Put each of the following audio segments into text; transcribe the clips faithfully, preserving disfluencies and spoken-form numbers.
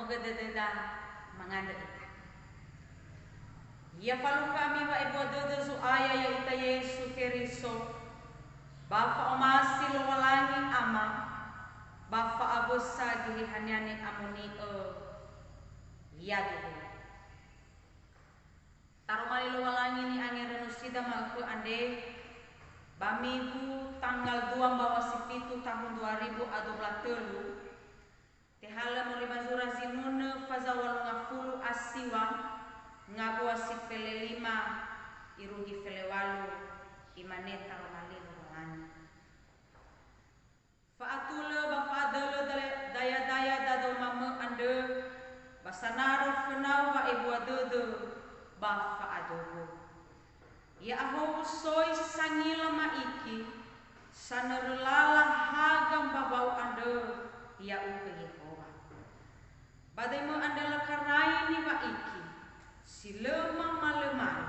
Dödöda mangandrö ita. Ya falukha ami wa'ebua dödö Zo'aya ya'ita Yesu Keriso, ba fa'omasi Lowalangi Ama, ba fa'awösa Geheha-Nia ni'amoni'ö, yaduhu. Taroma li Lowalangi ni'angerönusida ma'ökhö andre, ba Migu tanggal dua mbaŵa si fitu tahun dua ribu a dua belas tölu, tehalö moroi ba zura zinunö faza walu ngafulu a siwa, ngawua si fele lima, irugi fele walu, imane taroma li Lowalangi. Fa'atulö ba fa'adölö daya-, daya-daya dadao mamö andrö, ba sanaro fönau wa'ebua dödö ba fa'adogo. Ya'ahowu soi sangila ma'iki, sanörö lala haga mbawau andrö, ya'ugö Yehowa. Ba döimö andrö lakarai niwa'iki, si lö mamalömalö,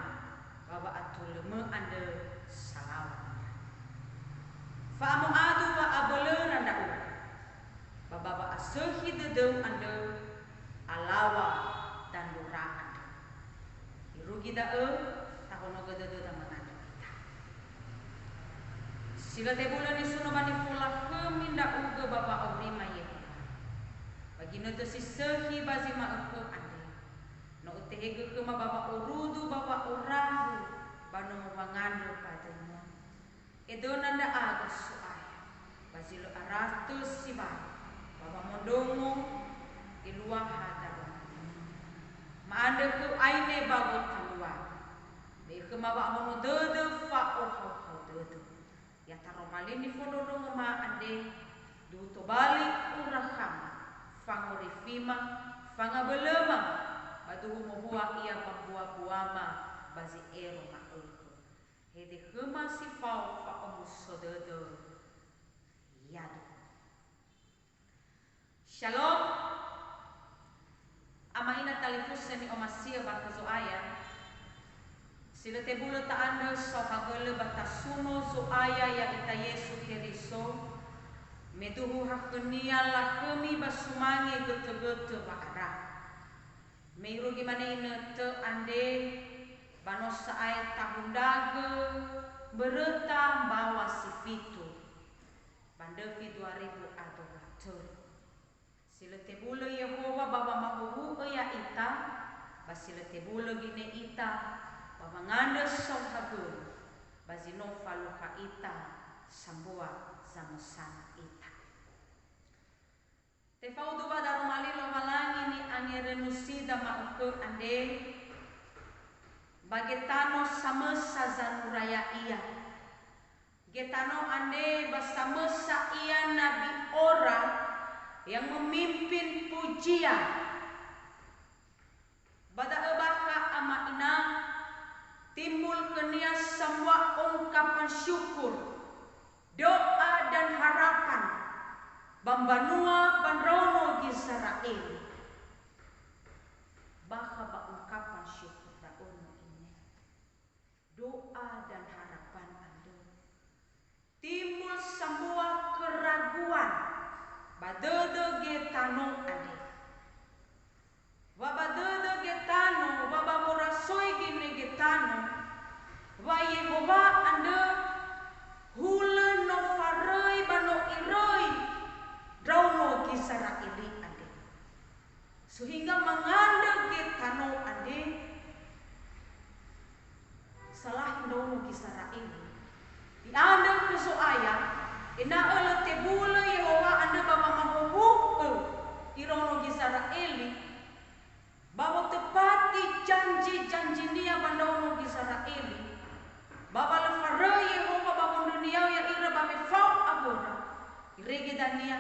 ba wa'atulömö andrö salaw̃a. Fa'amo'adu wa'abölöra ndra'ugö, ba ba wa'asökhi dödöu andrö alaw̃a dandora andrö. Irugi da'ö, tahonogö dödöda mangandrö ita. Si lö tebulö nisuno ba nifolakhömi ndra'ugö ba wa'aurima Yehowa. Ba ginötö si sökhi ba zi ma'ökhö andre, no ötehegö khöma ba wa'orudu ba wa'orahu ba nomo wangandrö ba döimö. Edöna ndra'aga, So'aya, ba zi lö aratö sibai, ba wamondrongo eluaha daroma dödöu. Ma'andrö khöu aine ba gotalua. Be'e khöma wa'ahono dödö fa'ohauhau dödö. Ya taroma li nifondrondrongo ma andre, duhu tobali ura khama, fangorifima, fangabölöma, ba duhu mohua ia ba mbua-mbuama ba zi ero ma'ökhö. Hede khöma si fao fa'omuso dödö. Yaduhu. Shalom. Ama ina talifusö ni'omasi'ö ba khö Zo'aya. Si lö tebulö ta'andrö saohagölö ba tasuno Zo'aya ya'ita Yesu Keriso, me duhu ha khönia lakhömi ba sumange götö-götö wa'ara. Me irugi mane inötö andre, ba no sa'ae tahundragö mböröta mbaŵa si fitu, ba ndröfi dua ribu a dua tölu. Si lö tebulö Yehowa ba wamahowu'ö ya'ita, ba si lö tebulö gine ita, ba wangandrö saohagölö, ba zi no falukha ita, sambua zamösana ita. Tefaudu ba daroma li Lowalangi ni'angerönusida ma'ökhö andre, ba getano samösa zanura ya'ia. Getano andre ba samösa ia nabi ora yang memimpin pujian. Ba da'ö bakha ama ina, timbul khönia sambua ungkapan syukur, doa dan harapan ba mbanua ba ndraono Gizera'eli. Bakha ba ungkapan syukur da'ö no ine. Doa dan harapan andrö. Timbul sambua keraguan ba dödö getano andre. Wa ba dödö getano, wa ba worasoi gine getano, wa Yehowa andrö hulö no faröi ba no iröi ndraono Gizera'eli andre. Sehingga mangandrö getano andre, salahi ndraono Gizera'eli. I'andrö khö Zo'aya, ena'ö lö tebulö Yehowa andrö ba wamahowu'ö iraono Gizera'eli, ba wotepati janji-janjinia ba ndraono Gizera'eli, ba wa lö faröi Yehowa ba wondröniau ya'ira ba me fao awöra, irege dania,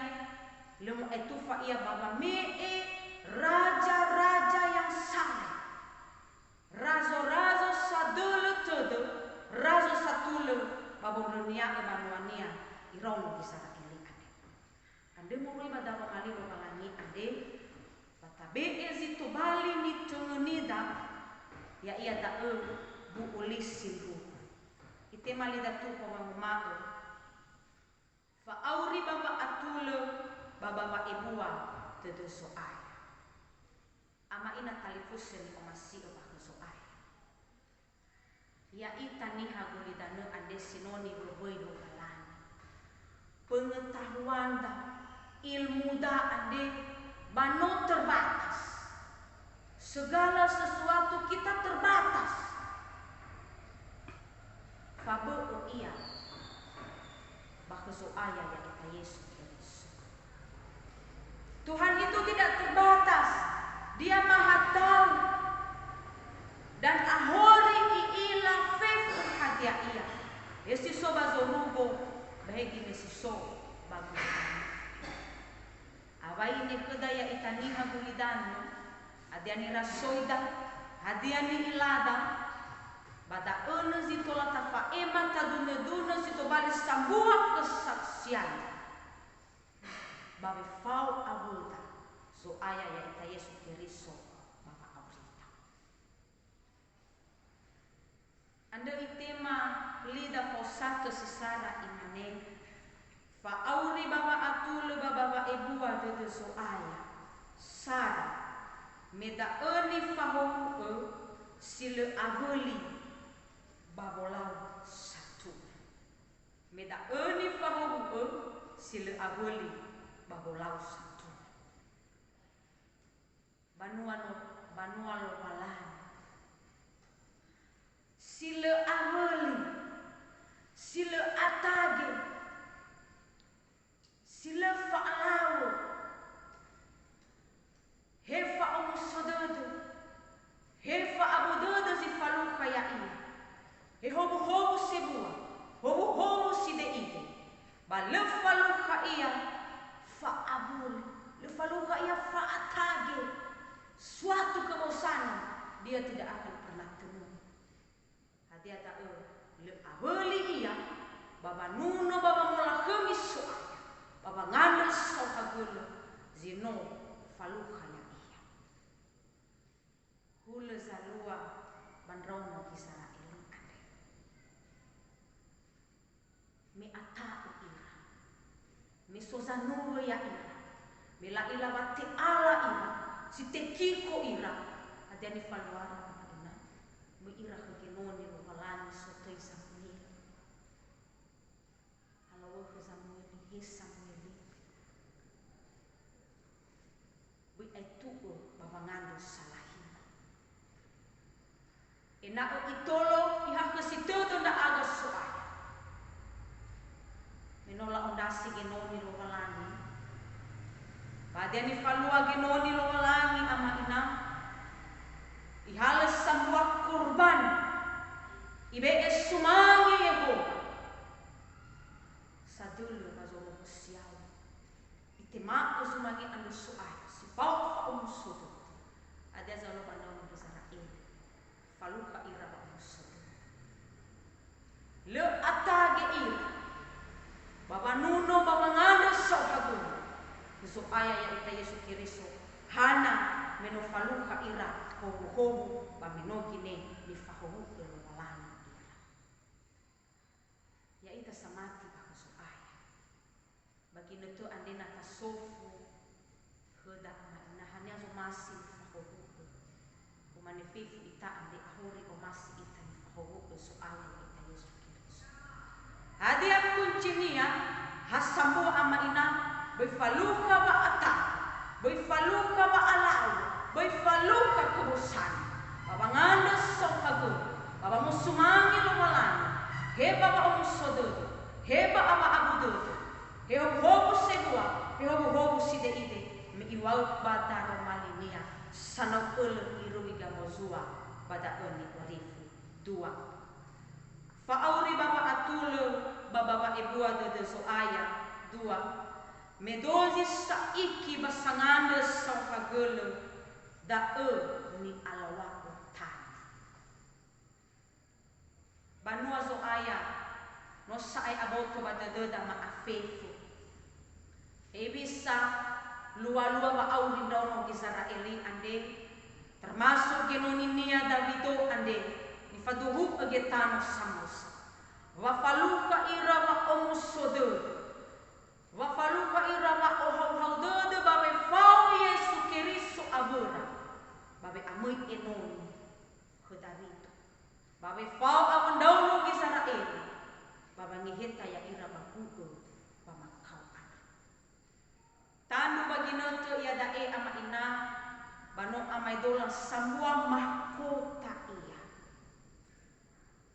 lö mu'aetufa ia ba wame'e raja-raja yang sare. Razo-razo sadölö tödö, razo satulö ba wondrönia'ö banuania iraono Gizera'eli andre. Andrö moroi ba daroma li Lowalangi andre, ba tabe'e zi tobali nitöngönida, ya'ia da'ö bu'u li sindruhu. Itema li Datuho wanguma'ö, Fa'auri ba wa'atulö ba ba wa'ebua dödö Zo'aya. Ama ina talifusö ni'omasi'ö ba khö Zo'aya. Ya'ita niha gulidanö andre si no niwöwöi Lowalangi. Pengetahuanda, ilmuda andre ba no terbatas. Segala sesuatu kita terbatas. Fabö'ö ia ba khö Zo'aya ya'ita Yesu Keriso. Tuhan itu tidak terbatas, Dia Maha Tahu. Dan ahori I'ila fefu hadia ia. He si so ba zorugo, ba he gi me si so ba gulidanö. Awaine khöda ya'ita niha gulidanö, hadia nirasoida, hadia ni'ilada, ba da'ö nö zi tola tafa'ema tadunödunö si tobali sambua kesaksian. Ba wefao awöda Zo'aya ya'ita Yesu Keriso ba wa'aurita. Andrö itema lida faosatö si sara imane, fa'auri ba wa'atulö ba ba wa'ebua dödö Zo'aya, sara, me da'ö nifahowu'ö si lö awöli ba wolau satulö. Me da'ö nifahowu'ö si lö awöli ba wolau satulö. Banua no, banua Lowalangi. Si lö awöli, si lö atage, si lö fa'alaŵö. He fa'omuso dödö, he fa'abu dödö zi falukha ya'ia. He howuhowu sebua, howuhowu side'ide. Ba lö falukha ia fa'abuli, lö falukha ia fa'atage. Suatu kebosanan dia tidak akan pernah temui. Hadia da'ö, lö awöli ia ba wanuno ba wamolakhömi So'aya, ba wangandrö saohagölö zi no falukha ya'ia. Hulö zalua ba ndraono Gizera'eli andre. Me ata'u ira, me so zanuwö ya'ira, me la'ila wa te'ala ira, si tekiko ira, hadia nifaluara ba ina, möi ira khö genoni Lowalangi sotöi Samueli. Alawö khö Samueli, he Samueli. Böi aetu'ö ba wangandrö salahima. Ena'ö itolo ihakhösi tödö ndra'aga So'aya. Me no la'ondrasi genoni Lowalangi, ba hadia nifalua genoni Lowalangi ama ina, ihalö sambua kurban, ibe'e sumange Yehowa. Sadölö ba zorugo sialu. Itema'ö zumange andrö So'aya, si fao fa'omuso dödö. Hadia zalua ba ndraono Gizera'eli, falukha ira ba omuso dödö. Lö atage ira ba wanuno ba wangandrö saohagölö. Zo'aya ya'ita Yesu Keriso, hana me no falukha ira howuhowu ba me no gine nifahowu'ö Lowalangi ira. Ya'ita samati ba khö Zo'aya. Ba ginötö andre na tasofu khöda ama ina, haniha zomasi nifahowu'ö. Umane fefu ita andre, ahori omasi ita nifahowu'ö So'aya ya'ita Yesu Keriso. Hadia kuncinia? Ha sambua ama ina, böi falukha wa'atage, böi falukha wa'alaŵö, böi falukha kebosanan. Ba wangandrö saohagölö, ba wamosumange Lowalangi, he ba wa'omuso dödö, he ba wa'abu dödö, he howuhowu sebua, he howuhowu side'ide, me iŵa'ö ba daroma linia, sanau ölö irugi gamozua, ba da'ö ni'orifi. Dua. Fa'auri ba wa'atulö ba ba wa'ebua dödö Zo'aya. Dua. Me dozi sa'iki ba sangandrö saohagölö, da'ö ni'alaŵa'ö tanö. Banua Zo'aya, no sa'ae aboto ba dödöda ma'afefu. Hewisa lualua wa'auri ndraono Gizera'eli andre, termasuk genoninia Dawido andre, nifaduhu'ö getano samösa. Wa falukha ira wa'omuso dödö. Wa falukha ira wa'ohauhau dödö ba wefao Yesu Keriso awöra. Tola sambua mahkota ia.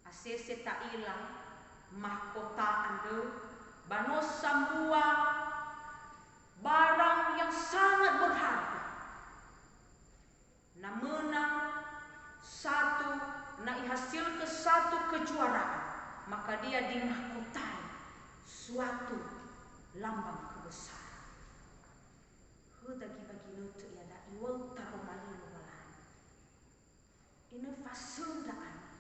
Asese ta'ila mahkota andrö, ba no sambua barang yang sangat berharga. Na möna satu, na ihasilkan satu kejuaraan, maka dia dimahkotai suatu lambang kebesaran. Höda gi ba ginötö iada'a iŵa'ö taroma li Lowalangi. Ena'ö fasöndra ami.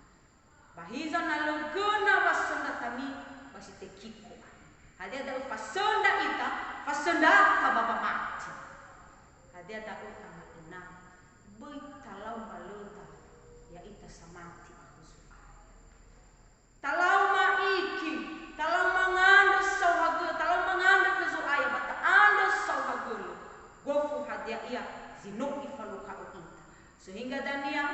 Ba hiza na lö göna wasöndra tami, ba si tekiko ami. Hadia da'ö fasöndra ita, fasöndrata ba wamati. Hadia da'ö ama ina, böi talau mbalöda ya'ita samati ba khö Zo'aya. Talau ma'iki, talau mangandrö saohagölö, talau mangandrö khö Zo'aya ba ta'andrö saohagölö, gofu hadia ia zi no Ifalukha'ö ita. Sehingga dania,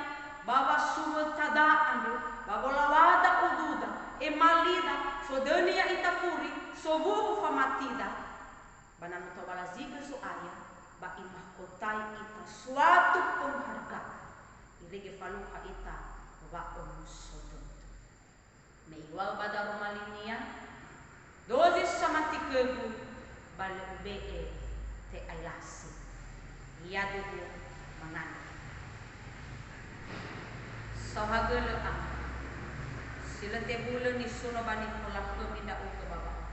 ba wasuwötada andrö, ba wolawada ududa, emalida, sodöni ya'ita furi, sowuwu famatida, ba na no tobala zigö Zo'aya, ba imahkotai ita suatu penghargaan, irege falukha ita wa'omuso dödö. Me iŵa'ö ba daroma linia, "Dozi samati khögu, ba lö ube'e te'ai lasi. Ia dödö mangandrö." Saohagölö ama, si lö tebulö nisuno ba nifolakhömi ndra'ugö ba wa'ae.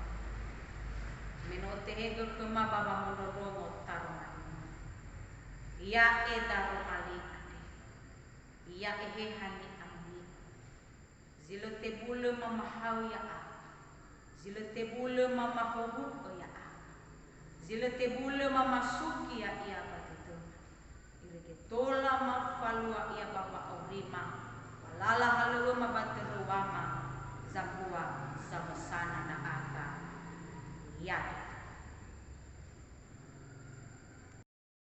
Me no tehegö khöma ba wamondrondrongo taroma linia. Ya'e daroma li andre. Ya'e eheha ni'amoni'ö. Zi lö tebulö mamahaö ya'aga. Zi lö tebulö mamahowu'ö ya'aga. Zi lö tebulö mamasu